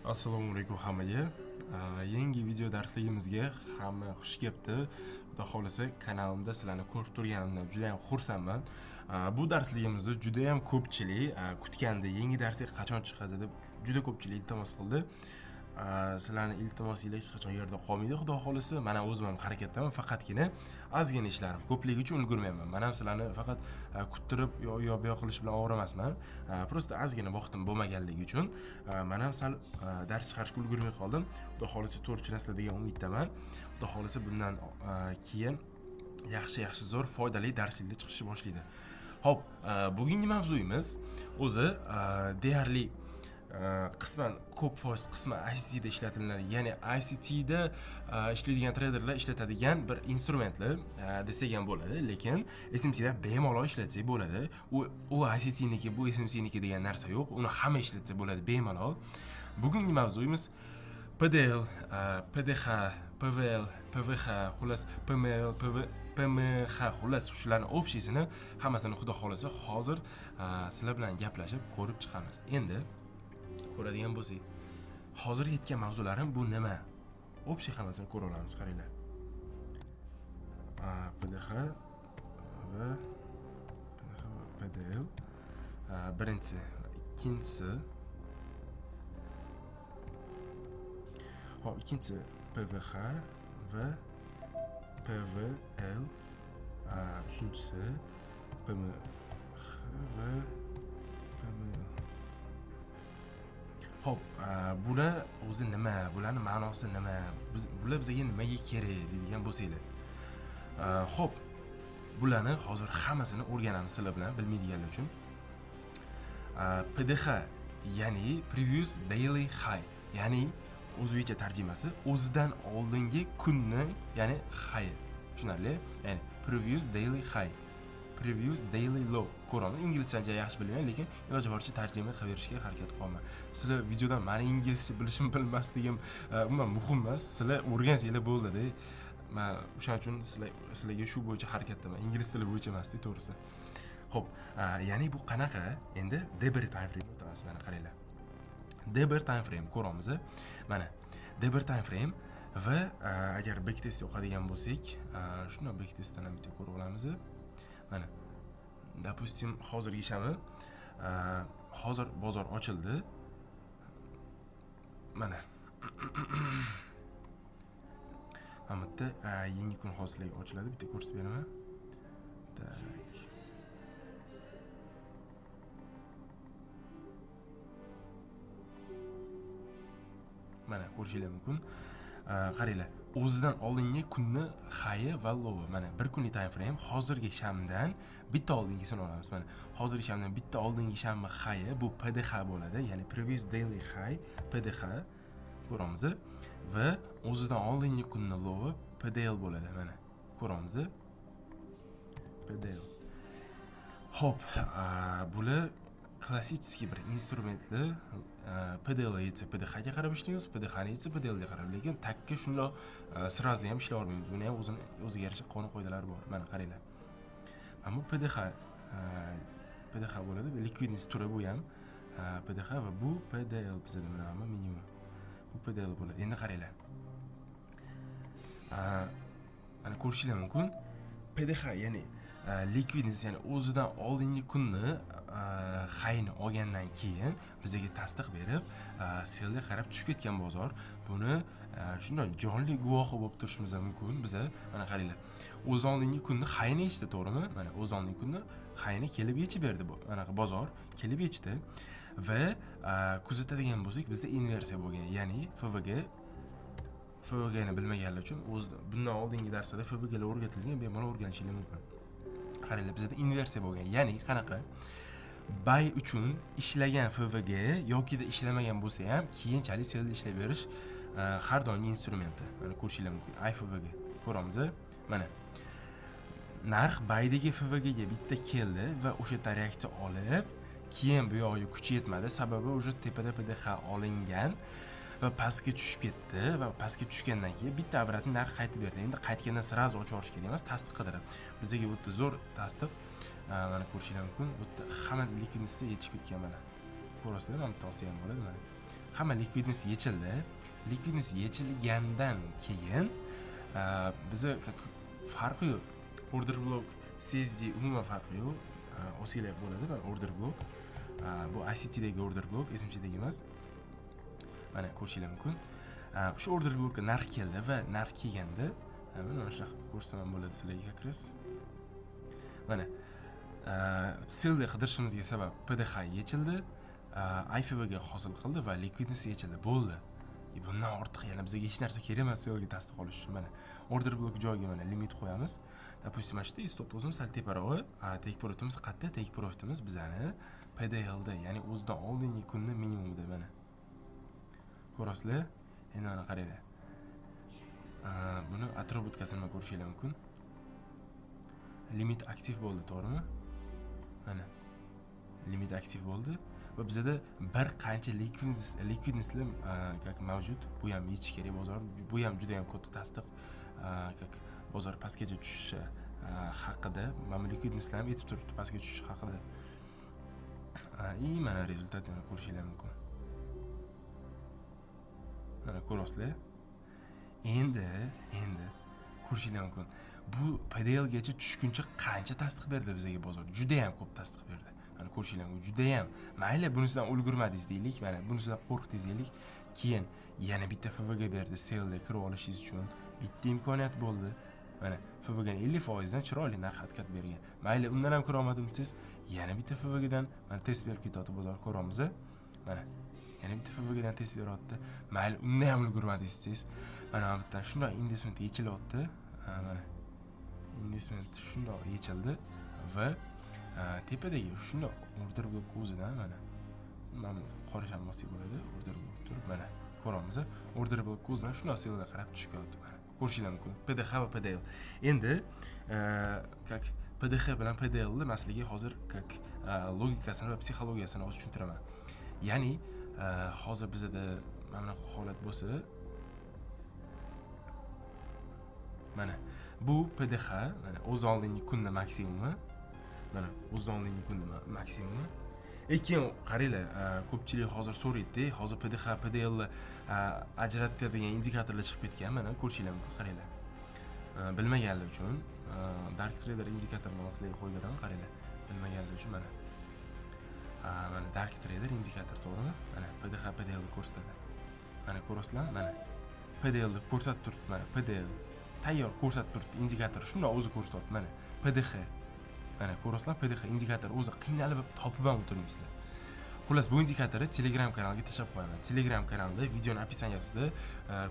Assalomu alaykum hammaga. Yangi video darsligimizga hamma xush kelibdi. Xudo xohlasa kanalimda sizlarni ko'rib turganimdan juda ham xursandman. Bu darsligimizni juda ham ko'pchilik kutgandi. Yangi darslik qachon chiqadi deb juda ko'pchilik iltimos qildi. Sizlarni iltimosinglar hech qachon yerda qolmaydi, xudo xohlasa. Mana o'zim ham harakatdaman, faqatgina ozgina ishlarim ko'pligi uchun ulgurmayapman. Men ham sizlarni faqat kuttirib yo u yoq bu yoq qilish bilan ovora emasman. Просто ozgina vaqtim bo'lmaganligi uchun men ham sal dars chiqarishga ulgurmay qoldim. Xudo xohlasa to'g'ri tushunasizlar degan umiddaman. Xudo xohlasa bundan keyin yaxshi-yaxshi zo'r foydali darsliklar chiqishni boshlaydi. Xo'p, bugungi mavzuyimiz o'zi deyarli qisman ko'p foiz qisman ICTda ishlatiladi. Ya'ni ICTda ishlaydigan treyderlar ishlatadigan bir instrumentlar desak ham bo'ladi, lekin SMCda bemalol ishlatsak bo'ladi. U ICTniki, bu SMCniki degan narsa yo'q. Uni hamma ishlatsa bo'ladi bemalol. Bugungi mavzuyimiz PDL, PDH, PVL, PVH, xullas PML, PV, PMH, xullas shularni общийsini hammasini xudo xohlasa hozir sizlar bilan gaplashib ko'rib chiqamiz. Endi ko'radigan bo'lsak, hozir aytgan mavzularim bu nima? Общий hammasini ko'ra olamiz, qaranglar. PDH va PDH va PDL, birinchisi, ikkinchisi. Xo'p, ikkinchisi PVH va PVL, uchinchisi PMH va PML. Xo'p, bular o'zi nima? Bularning ma'nosi nima? Bular bizga nimaga kerak deydigan bo'lsanglar. Xo'p, bularni hozir hammasini o'rganamiz sizlar bilan, bilmaydiganlar uchun. PDH, ya'ni Previous Daily High, ya'ni o'zbekcha tarjimasi o'zidan oldingi kunni, ya'ni high. Tushunarli? Ya'ni Previous Daily High, Previous Daily Low. Ko'raman, inglizcha yaxshi bilmayman, lekin iloji boricha tarjima qilib berishga harakat qilaman. Sizlar videodan meni inglizcha bilishim bilmasligim umuman muhim emas. Sizlar o'rgansanglar bo'ldi-da. Men o'shaning uchun sizlarga shu bo'yicha harakatdaman. Ingliz tili bo'yicha emas-da, to'g'risi. Xo'p, ya'ni bu qanaqa? Endi D1 time frame o'tamiz, mana qaranglar. D1 time frame ko'ramiz. Mana D1 time frame va agar backtest yoqadigan bo'lsak, shuni backtestdan ham bitta ko'rib olamiz. Mana, допустим, hozirgi ishami, hozir bozor ochildi. Mana. Mana bu yerda yangi kun hozirligi ochiladi, bitta ko'rsatib beraman. Tak. Mana ko'rishingiz mumkin. Qaranglar, o'zidan oldingi kunni high va low. Mana bir kunlik time frame hozirgi shamdan bitta oldingisini olamiz. Mana hozirgi shamdan bitta oldingi shamni high bu PDH bo'ladi, ya'ni previous daily high PDH ko'ramiz va o'zidan oldingi kunni low PDL bo'ladi. Mana ko'ramiz. PDL. Xo'p, bular klassik bir instrumentli. PDL yetsa PDH ga qarab ishlaymiz, PDH ni yetsa PDL ga qarab, lekin takka shundoq сразу ham ishlay olmaymiz. Buni ham o'ziga yarasha qonun qoidalari bor. Mana qaranglar. Mana bu PDH bo'ladi, likvidность turi bu ham PDH va bu PDL bizada mana bu minimum. Bu PDL bo'ladi. Endi qaranglar. Mana ko'rishingiz mumkin. PDH, ya'ni likvidность, ya'ni o'zidan oldingi kunni highni olgandan keyin bizga tasdiq berib, sellga qarab tushib ketgan bozor. Buni shunday jonli guvohi bo'lib turishimiz ham mumkin biza. Mana qaranglar, o'zidan oldingi kunni highni yechdi, to'g'rimi? Mana o'zidan oldingi kunni highni kelib yechib berdi bu. Anaqa bozor kelib yechdi va kuzatadigan bo'lsak, bizda inversiya bo'lgan, ya'ni FVG. FVGni bilmaganlar uchun o'z bundan oldingi darslarda FVGlar o'rgatilgan, bemalol o'rganishingiz mumkin. Qaranglar, bizda inversiya bo'lgan, ya'ni qanaqa? Buy uchun ishlagan FVG yokida ishlamagan bo'lsa ham keyinchalik sellda ishlab berish har doimgi instrumenti. Mana ko'rishingiz mumkin. IFVG ko'ramiz. Mana narx buydagi FVG ga bitta keldi va o'sha yerdan reaksiya olib, keyin bu yog'iga kuchi yetmadi. Sababi уже tepada PDH olingan va pastga tushib ketdi va pastga tushgandan keyin bitta обратный narx qaytib berdi. Endi qaytgandan сразу ochib yuborish kerak emas, tasdiq qidirib. Bizga bu yerda zo'r tasdiq, mana ko'rishingiz mumkin. Bu yerda hamma likvidностьni yechib ketgan mana. Ko'rasizlar, mana bitta olsa ham bo'ladi mana. Hamma ликвидность yechildi. Ликвидность yechilgandan keyin biza farqi yo'q. Order block, CSD umuman farqi yo'q. Olsanglar bo'ladi. Mana order block. Bu ICTdagi order block, SMCdagi emas. Mana ko'rishinglar mumkin. Shu order blockka narx keldi va narx kelganda mana shunaqa ko'rsam ham bo'ladi sizlarga как раз. Mana sellni qidirishimizga sabab PDH yechildi, IFVG hosil qildi va ликвидность yechildi. Bo'ldi. Bundan ortiq yana bizga hech narsa kerak emas sellga tasdiq olish uchun. Mana order block joyiga mana limit qo'yamiz. Допустим, mana shu yerda stop lossimiz sal teparog'i, take profitimiz qayerda? Take profitimiz bizani PDLda, ya'ni o'zidan oldingi kunni minimumida mana. Ko'rasizlar? Endi mana qaranglar. Buni отработка sini nima ko'rishinglar mumkin. Limit aktiv bo'ldi, to'g'rimi? Mana limit aktiv bo'ldi va bizada bir qancha ликвидность lar как mavjud. Bu ham yechish kerak bozor. Bu ham juda ham katta tasdiq, как bozor pastgacha tushishi haqida. Mana bu ликвидность lar ham aytib turibdi pastga tushishi haqida. И mana результат ni ko'rishinglar mumkin. Mana ko'ryapsizlar. Endi ko'rishinglar mumkin. Bu PDLgacha tushguncha qancha tasdiq berdi bizga bozor? Juda ham ko'p tasdiq berdi. Mana ko'rishinglar mumkin. Juda ham. Mayli, bunisidan ulgurmadingiz deylik, mana bunisidan qo'rqdingiz deylik. Keyin yana bitta FVG berdi sellda kirib olishingiz uchun. Bitta imkoniyat bo'ldi. Mana FVGni 50% dan chiroyli narx откат bergan. Mayli, undan ham kira olmadim desangiz, yana bitta FVGdan mana test berib ketyapti bozor, ko'ryapmiz. Mana yana bitta FVGdan test beryapti. Mayli, undan ham ulgurmadingiz desangiz, mana bu yerdan shundoq inducement yechilyapti. Mana inducement shundoq yechildi va tepadagi shundoq order block o'zidan mana bu qora ham olsak bo'ladi, order block turib mana ko'ryapmiz. Order block o'zidan shundoq sellga qarab tushib kelyapti mana. Ko'rishinglar mumkin. PDH va PDL. Endi как PDH bilan PDL ni maslaga hozir как logikasini va psixologiyasini hozir tushuntiraman. Ya'ni hozir bizada mana bunaqa holat bo'lsa, mana bu PDH, mana o'z oldingi kunni maksimumi, mana o'z oldingi kunni maksimumi. Keyin qaranglar, ko'pchilik hozir so'raydi, hozir PDH, PDL ni ajratadigan indikatorlar chiqib ketgan, mana ko'rishinglar mumkin, qaranglar. Bilmaganlar uchun Dark Trader indikatorini sizlarga qo'yib beraman, qaranglar. Bilmaganlar uchun mana. Mana Dark Trader indikator, to'g'rimi? Mana PDH, PDL ni ko'rsatadi. Mana ko'rasizlar, mana PDL ni ko'rsatib turibdi, mana PDL tayyor ko'rsatib turibdi indikator, shundoq o'zi ko'rsatyapti, mana PDH. Mana ko'rasizlar, PDH indikator o'zi qiynalib topib ham o'tirmaysizlar. Xullas, bu indikatorni Telegram kanaliga tashlab qo'yaman. Telegram kanalida videoni описание sida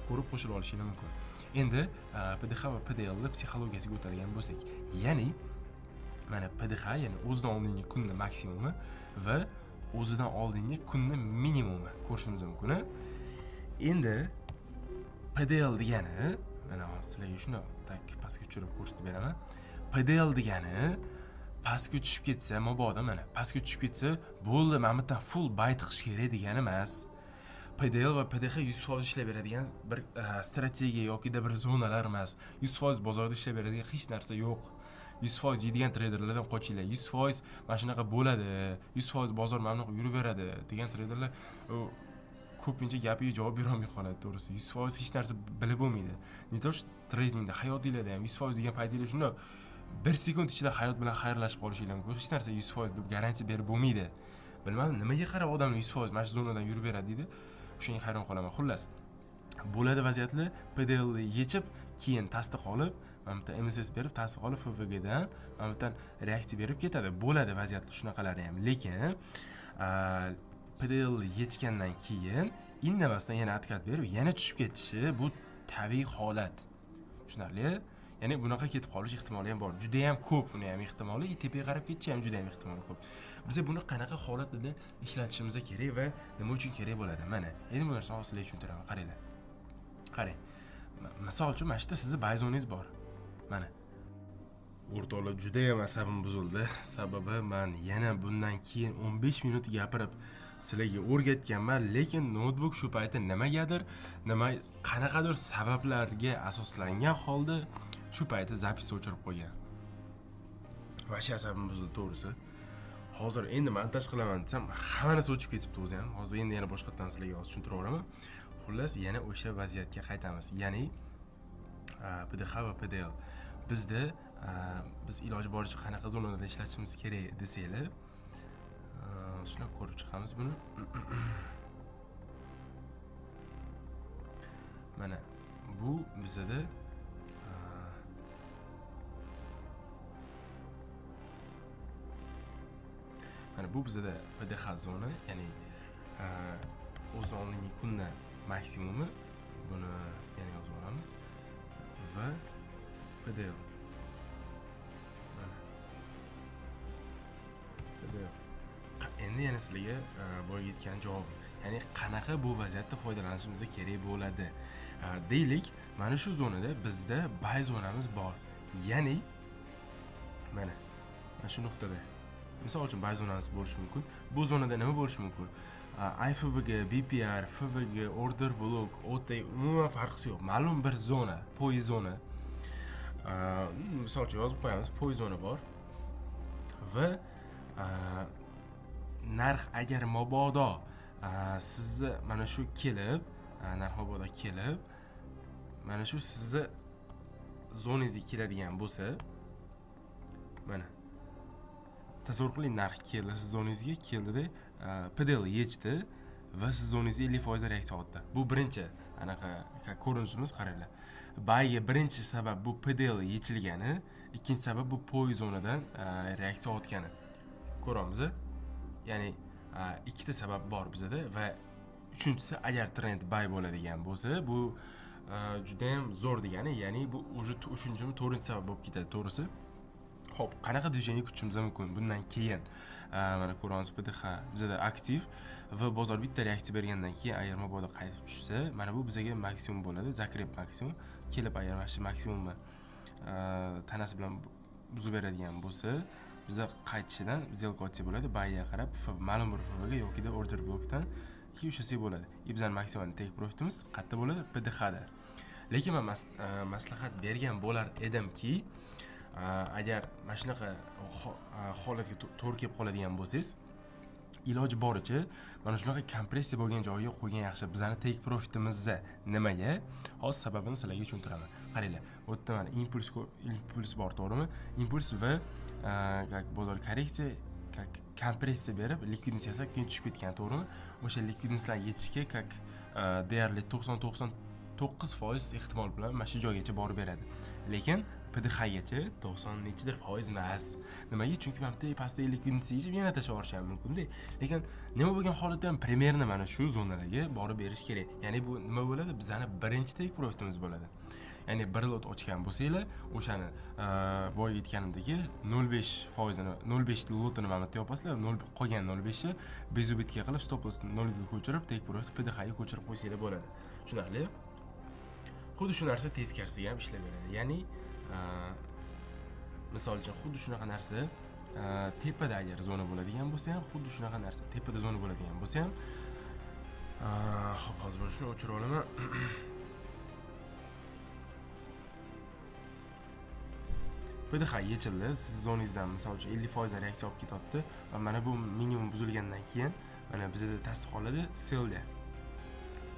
ko'rib qo'shilib olishingiz mumkin. Endi PDH va PDL ni psixologiyasiga o'tadigan bo'lsak, ya'ni mana PDH, ya'ni o'zidan oldingi kunni maksimumi va o'zidan oldingi kunni minimumi ko'rishimiz mumkin. Endi PDL degani, mana hozir sizlarga shuni так pastga tushirib ko'rsatib beraman. PDL degani pastga tushib ketsa, mabodo mana pastga tushib ketsa, bo'ldi, mana bu yerdan full buy tiqish kerak degani emas. PDL va PDH 100% ishlab beradigan bir strategiya yokida bir zonalar emas. 100% bozorda ishlab beradigan hech narsa yo'q. 100% yeydigan treyderlardan qochinglar. 100% mana shunaqa bo'ladi, 100% bozor mana bunaqa yuraveradi degan treyderlar ko'pincha gapiga javob berolmay qoladi, to'g'risi. 100% hech narsa bilib bo'lmaydi. Не то что tradingda, hayotinglarda ham 100% degan paytinglar shundoq bir sekund ichida hayot bilan xayrlashib qolishinglar mumkin. Hech narsa 100% deb garantiya berib bo'lmaydi. Bilmadim, nimaga qarab odamlar 100% mana shu zonadan yurib beradi deydi. O'shanga hayron qolaman. Xullas, bo'ladi vaziyatlar PDL ni yechib, keyin tasdiq olib, mana bu yerdan MSS berib, tasdiq olib FVGdan mana bu yerdan reaksiya berib ketadi. Bo'ladi vaziyatlar shunaqalari ham. Lekin PDL yechgandan keyin indamasdan yana откат berib, yana tushib ketishi bu tabiiy holat. Tushunarli? Ya'ni bunaqa ketib qolish ehtimoli ham bor. Juda ham ko'p uni ham ehtimoli, tepaga qarab ketishi ham juda ham ehtimoli ko'p. Biz buni qanaqa holatida ishlatishimiz kerak va nima uchun kerak bo'ladi? Mana, endi bu narsani hozir sizlarga tushuntiraman. Qaranglar. Qarang. Misol uchun, mana shu yerda sizni buy zonangiz bor. Mana. O'rtoqlar, juda ham asabim buzildi. Sababi men yana bundan keyin 15 minut gapirib sizlarga o'rgatganman, lekin noutbuk shu payti nimagadir, nima qanaqadir sabablarga asoslangan holda shu payti запись o'chirib qo'ygan. Вообще asabim buzildi, to'g'risi. Hozir endi montaj qilaman desam, hamma narsa o'chib ketibdi o'zi ham. Hozir endi yana boshqatdan sizlarga hozir tushuntira olaman. Xullas, yana o'sha vaziyatga qaytamiz. Ya'ni PDH va PDL. Bizda biz iloji boricha qanaqa zonalarda ishlatishimiz kerak desanglar, shuni ko'rib chiqamiz buni. Mana bu bizada mana bu bizada PDH zona, ya'ni o'zidan oldingi kundan maksimumi, buni yana yozib olamiz va PDL. Mana PDL. Endi yana sizlarga boya aytgan javobim, ya'ni qanaqa bu vaziyatda foydalanishimiz kerak bo'ladi. Deylik, mana shu zonada bizda buy zonamiz bor. Ya'ni mana shu nuqtada misol uchun buy zonamiz bo'lishi mumkin. Bu zonada nima bo'lishi mumkin? IFVG, BPR, FVG, order block, OT, umuman farqi yo'q. Ma'lum bir zona, poi zona. Misol uchun yozib qo'yamiz, poi zona bor. Va narx agar mabodo sizni mana shu kelib, narx mabodo kelib, mana shu sizni zonangizga keladigan bo'lsa, mana tasavvur qiling, narx keldi siz zonangizga, keldida PDL yechdi va siz zonangizga 50% reaksiya otdi. Bu birinchi anaqa ko'rinishimiz, qaranglar. Buyga birinchi sabab bu PDL yechilgani, ikkinchi sabab bu poi zonadan reaksiya otgani. Ko'ramiz. Ya'ni ikkita sabab bor bizada va uchinchisi, agar trend buy bo'ladigan bo'lsa, bu juda ham zo'r degani, ya'ni bu уже uchinchimi, to'rtinchi sabab bo'lib ketadi, to'g'risi. Xo'p, qanaqa движение kutishimiz mumkin bundan keyin? Mana ko'ramiz, PDH bizada aktiv va bozor bitta reaksiya bergandan keyin agar mabodo qaytib tushsa, mana bu bizaga maksimum bo'ladi, zakrep maksimum. Kelib agar mana shu maksimumni tanasi bilan buzib beradigan bo'lsa, biza qaytishidan сделка ochsak bo'ladi, buyga qarab ma'lum bir FVG yoki order blokdan ushlasak bo'ladi. Bizning maksimal take profitimiz qayerda bo'ladi? PDH da. Lekin men maslahat bergan bo'lar edimki, agar mana shunaqa holatga to'g'ri kelib qoladigan bo'lsangiz, iloji boricha mana shunaqa kompressiya bo'lgan joyga qo'ygan yaxshi. Bizani take profitimizni nimaga? Hozir sababini sizlarga tushuntiraman. Qaranglar, bu yerda mana impuls bor, to'g'rimi? Impuls va как bozor korreksiya, как kompressiya berib, likvidnost yasab keyin tushib ketgan, to'g'rimi? O'sha likvidnostlarga yetishga как deyarli 90-99% ehtimol bilan mana shu joygacha borib beradi. Lekin PDH gacha 90 nechidir foiz emas. Nimaga? Chunki mana bu pastdagi likvidnost yechib yana tashlab yuborishi ham mumkin-da. Lekin nima bo'lgan holatda ham примерно mana shu zonalarga borib berish kerak. Ya'ni bu nima bo'ladi? Bizani birinchi take profitimiz bo'ladi. Ya'ni bir lot ochgan bo'lsanglar, o'shani boya aytganimdek 0.5%ni, 0.5 lotini mana bu yerda yopasizlar, qolgan 0.5ni bezubitga qilib stop loss 0 ga ko'chirib, take profit PDH ga ko'chirib qo'ysanglar bo'ladi. Tushunarli? Xuddi shu narsa teskarisiga ham ishlaveradi. Ya'ni misol uchun xuddi shunaqa narsa tepada agar zona bo'ladigan bo'lsa ham, xuddi shunaqa narsa tepada zona bo'ladigan bo'lsa ham, xo'p, hozir buni shuni o'chirib olaman. PDH yechildi, siz zonangizdan misol uchun 50% reaksiya olib ketyapti va mana bu minimum buzilgandan keyin mana bizda tasdiq oladi, sellga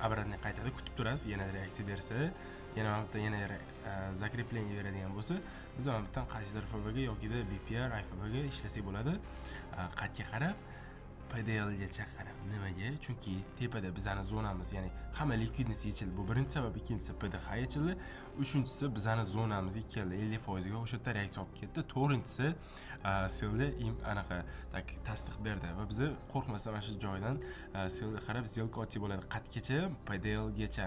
обратно qaytadi, kutib turasiz, yana reaksiya bersa, yana mana bu yerda yana zakreplение beradigan bo'lsa, biz mana bu yerdan qaysidir FVG yoki BPR, IFVG ishlasak bo'ladi. Qaytga qarab, PDL gacha qarab. Nimaga? Chunki tepada bizani zonamiz, ya'ni hamma likvidnost yechildi. Bu birinchi sabab, ikkinchisi PDH yechildi, uchinchisi bizani zonamizga keldi 50% ga, o'sha yerda reaksiya olib ketdi. To'rtinchisi sellda anaqa tasdiq berdi va biz qo'rqmasdan mana shu joydan sellga qarab сделка ochsak bo'ladi. Qatgacha? PDL gacha.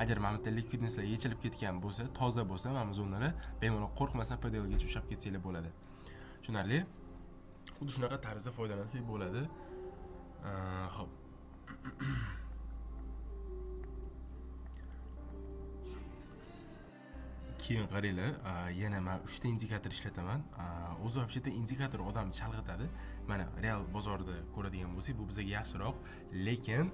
Agar mana bu yerda likvidnostlar yechilib ketgan bo'lsa, toza bo'lsa, mana bu zonalar bemalol qo'rqmasdan PDL gacha ushlab ketsanglar bo'ladi. Tushunarli? Xuddi shunaqa tarzda foydalansak bo'ladi. Xo'p. Keyin qaranglar, yana men 3 ta indikator ishlataman. O'zi вообще-то indikator odamni chalg'itadi. Mana real bozorda ko'radigan bo'lsak, bu bizga yaxshiroq, lekin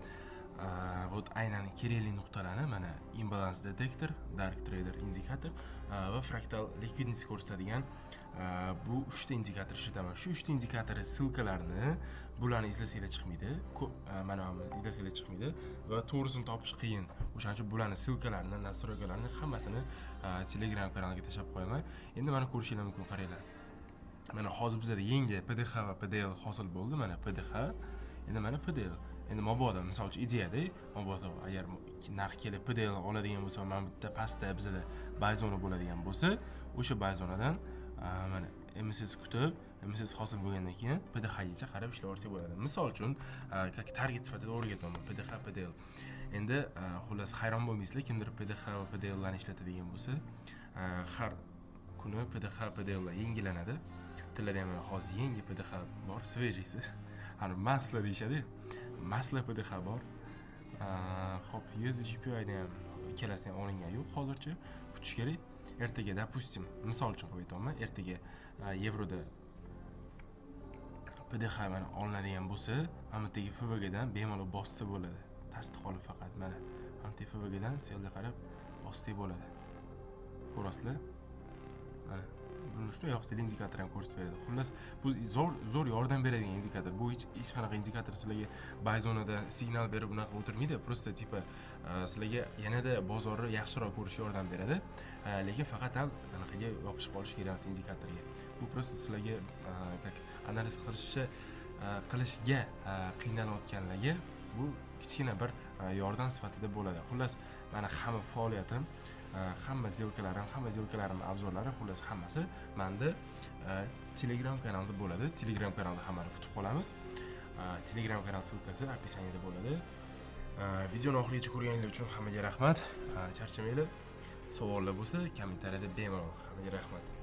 Вот aynan kerakli nuqtalarni mana imbalance detector, dark trader indikator va fraktal ликвидность ko'rsatadigan bu uchta indikator ishlataman. Shu uchta indikatorni ссылка larini, bularni izlasanglar chiqmaydi ko'p, mana buni izlasanglar chiqmaydi va to'g'risini topish qiyin. O'shaning uchun bularni ссылка larini, настройка larini hammasini Telegram kanaliga tashlab qo'yaman. Endi mana ko'rishinglar mumkin, qaranglar, mana hozir bizada yangi PDH va PDL hosil bo'ldi. Mana PDH, endi mana PDL. Endi mabodo, misol uchun, ideyada, mabodo agar narx kelib PDL oladigan bo'lsa, mana bu yerda pastda bizada buy zona bo'ladigan bo'lsa, o'sha buy zonadan mana MSS kutib, MSS hosil bo'lgandan keyin PDHgacha qarab ishlab olsak bo'ladi. Misol uchun, как target sifatida o'rgatyapman PDH, PDL. Endi xullas, hayron bo'lmaysizlar, kimdir PDH va PDLlarni ishlatadigan bo'lsa. Har kuni PDH, PDLlar yangilanadi. Tillarda ham mana hozir yangi PDH bor, свежий si, hani масло deyishadi, масло PDH bor. Ho'p, USDJPYni ham ikkalasini ham olingan yo'q hozircha, kutish kerak. Ertaga, допустим, misol uchun qilib aytyapman, ertaga yevroda PDH mana olinadigan bo'lsa, mana bu yerdagi FVGdan bemalol bossa bo'ladi, tasdiq olib faqat. Mana bu yerdagi FVGdan sellga qarab bossak bo'ladi, ko'rasizlar. Mana buni shunday yoqsa, indikator ham ko'rsatib beradi. Xullas, bu zo'r, zo'r yordam beradigan indikator. Bu hech qanaqa indikator sizlarga buy zonada signal berib unaqa o'tirmaydi, просто типа sizlarga yanada bozorni yaxshiroq ko'rishga yordam beradi. Lekin faqat ham anaqaga yopishib qolish kerak emas, indikatorga. Bu просто sizlarga как analiz qilishga qiynalayotganlarga bu kichkina bir yordam sifatida bo'ladi. Xullas, mana hamma faoliyatim, hamma сделка larim, hamma сделка larimni обзор lari, xullas, hammasi manda Telegram kanalda bo'ladi. Telegram kanalda hammani kutib qolamiz. Telegram kanal ссылка si описание da bo'ladi. Videoni oxirigacha ko'rganinglar uchun hammaga rahmat. Charchamanglar, savollar bo'lsa, kommentariyada bemalol. Hammaga rahmat.